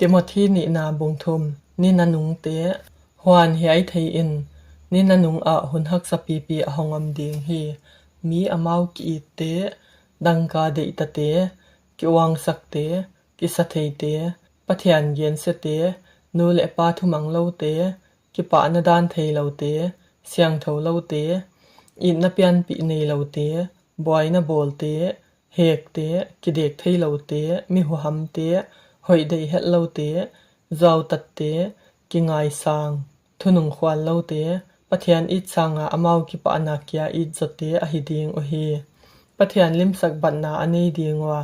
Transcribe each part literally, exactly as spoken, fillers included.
Timothy nihna bung thum. Ni nanungte. Huan hiai thei in, ni nanung ah hun haksa pipi a hong om ding hi. Mi amau ki-itte, dangka deihtate, ki-uangsakte, kisatheite, Pathian gensiate, nu le pa thumang lote, kipahna dan thei lote, siangtho lote, itna pianpih nei lote, buaina bawlte, hekte, kidek thei lote, mi huhamte, hoih deih het lote, zuautatte, kingaisang, thunung khual lote, Pathian it sanga amau kipahna kia it zawte ahi ding uh hi. Pathian limsak batna a nei ding uh a,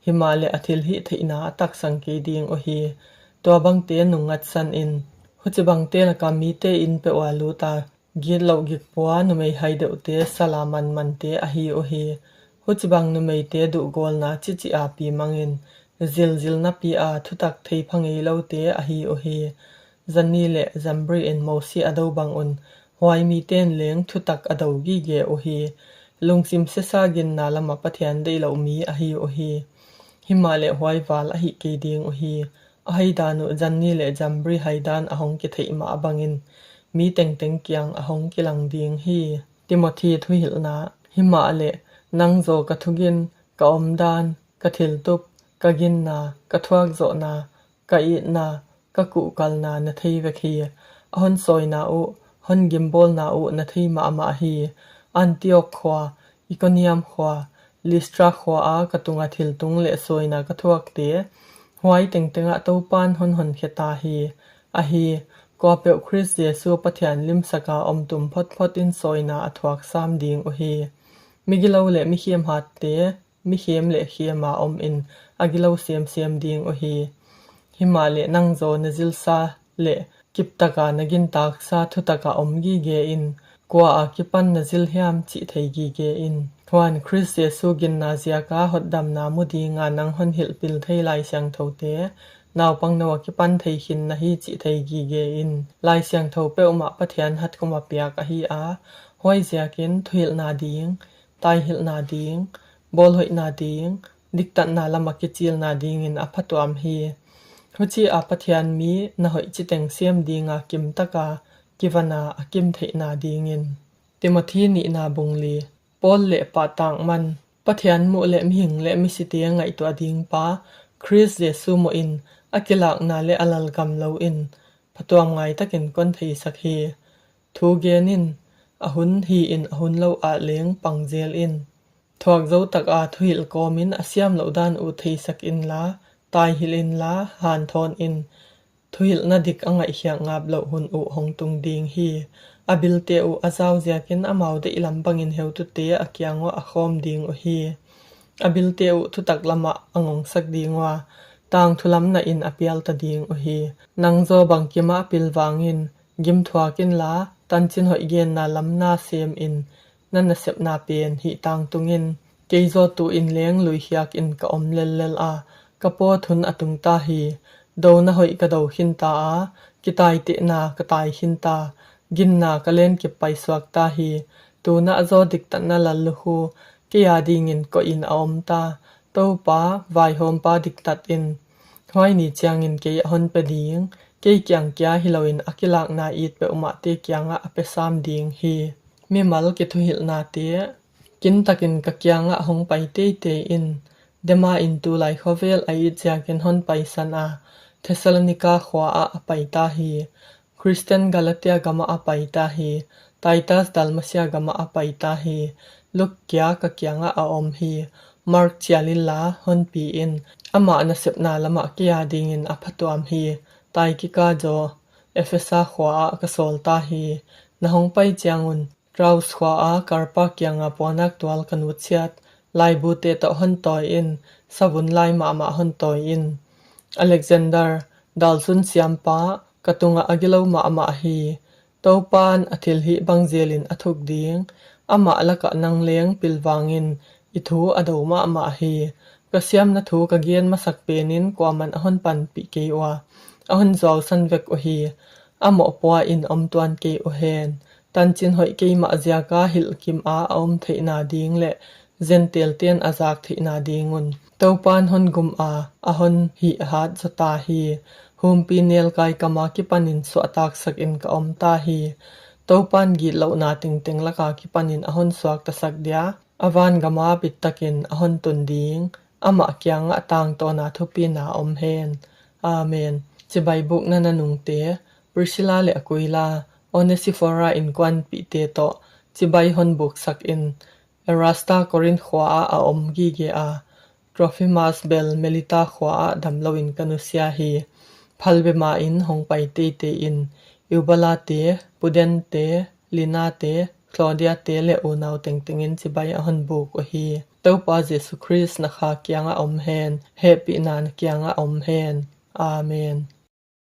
himahleh a thilhihtheihna a taksang kei ding uh hi. Tua bangte nungngatsan in, huci bangte laka mite in peuh a luta, gitloh gikpua numei hai deuhte sala manmante ahi uh hi. Huci bang numeite duhgawlna cicih a pi mangin, zilzil napi a thutak thei pha ngei lote ahi uh hi. Janni le Jambri in Mosi a do bangun, huai mite in leng thutak a do gige uh hi. Lungsim siasa ginna lama Pathian deih loh mi ahi uh hi. Himahleh huai val ahi kei ding uh hi. A haidan uh Janni le Jambri haidan a hong kitheih mah bangin, mi tengteng kiang a hong kilang ding hi. Timothy thuhilhna. Himahleh nang zaw ka thugin, ka omdan, ka thiltup, ka ginna, ka thuakzawhna, ka itna, ka kuhkalna na thei vek hi. A hon sawina uh, hon gimbawlna uh na thei mahmah hi. Antiok khua, Ikoniam khua, Listra khua a ka tunga thiltung le sawina ka thuakte, huai tengtengah Topan hon honkhia ta hi. Ahi, kuapeuh Khrist Jesu Pathian limsaka om tum photphot in sawina a thuak sam ding uh hi. Migilo le mikhiam hatte, mikhiam le khiama om in a gilo siamsiam ding uh hi. Himahleh nang zaw na zilsa le kiptaka na gintaksa thutaka om gige in, kua a kipan na zil hiam cih thei gige in. Huan Khrist Jesu ginna ziaka hotdamna mu dinga nang hon hilhpil thei Lai Siangthote, naupang no a kipan thei khin na hi cih thei gige in. Lai Siangtho peuhmah Pathian hatkum a piak ahi a, huai ziakin thuhilhna ding, taihilhna ding, bawlhoihna ding, diktatna lama kicilna dingin a phatuam hi. Huci a Pathian mi na hoih citeng siam dinga kimtaka kivana a kim theihna dingin. Timothy nihna bung li. Paul le pahtak man. Pathian muh le mihing le misite ngaihtuah dingpa Khrist Jesu muhin a kilakna le a lalgam loin phatuam ngaitakin kon theisak hi. Thu gen in, a hun hi in a hun lo ah leng pangzel in. Thuak zo taka thuhilh kawmin a siam loh dan uh theisak inla, taihilh inla, hanthawn in. Thuhilhna dik a ngaihkhiak ngap loh hun uh hong tung ding hi. A bilte uh a zau ziakin amau deihlam bangin heutute a kiangah a khawm ding uh hi. A bilte uh thutak lamah a ngongsak ding uh a, tangthu lam nahin a pialta ding uh hi. Nang zaw bangkimah pilvangin, gimthuak inla, tancin hoih genna lam na semin, na nasepna pen hih tangtungin. Kei zaw tu-in leng luikhiakin ka om lellel a, ka pawt hun a tungta hi. Dona hoih ka do khinta a, kitaitehna ka tai khinta, ginna ka lenkip paisuakta hi. Tunah zaw diktatna lallukhu kei a dingin koihin a omta, Topa, vaihawmpa diktatin. Huai ni ciangin kei a hon pia ding, kei kiang kia hi loin a kilakna it peuhmahte kiangah a pia sam ding hi. Mimal kithuhilhnate. Kintakin ka kiangah hong pai teitei in. Dema in tulai khovel a it ziakin hon paisan a, Thessalonica khua ah a paita hi. Christian Galatia gamah a paita hi. Titus Dalmatia gamah a paita hi. Luke kia ka kiangah a om hi. Mark cial inla honpi in. Amah nasepna lamah kei a dingin a phatuam hi. Tychicus zaw Ephesa khua ah ka sawlta hi. Na hong pai ciangun Troas khua a Karpa kianga puanak tual ka nutsiat. Laibute tawh hon tawi in, savun lai mahmah hon tawi in. Alexander, dalsun siampa, ka tungah a gilo mahmah hi. Topan a thilhih bangzelin a thuk ding. Amah lakah nang leng pilvangin i thu a do mahmah hi. Ka siamna thu ka gen masak penin kuaman a hon panpih kei uh a, a hon zuausan vek uh hi. A mawhpua in om tuan kei uh hen. Tancin hoih keimah ziaka hilhkim a a om theihna ding le Gentile ten a zak theihna dingun Topan hon gum a, a hon hih hat zaw ta hi. Humpi nelkai kama kipanin suahtaksakin ka om ta hi. Topan gitlohna tengteng laka kipanin a hon suaktasak dia a van gama bittakin a hon tun ding. Amah kiangah tangtawna thupina om hen. Amen. Cibai bukna nanungte, Priscilla le Aquila, Onesifora innkuanpihte tawh cibai hon buksakin, Erasta Korinth khua-ah a om gige a, Trophimas bel Melita khua-ah damloin ka nusia hi. Phalbema in hong pai teitei in, Eubalate, Pudente, Linate, Claudiate le unau tengtengin cibai a hon buk uh hi. Topa Jesu Khrist na kha kiangah om hen. Hehpihna na kiangah om hen. Amen.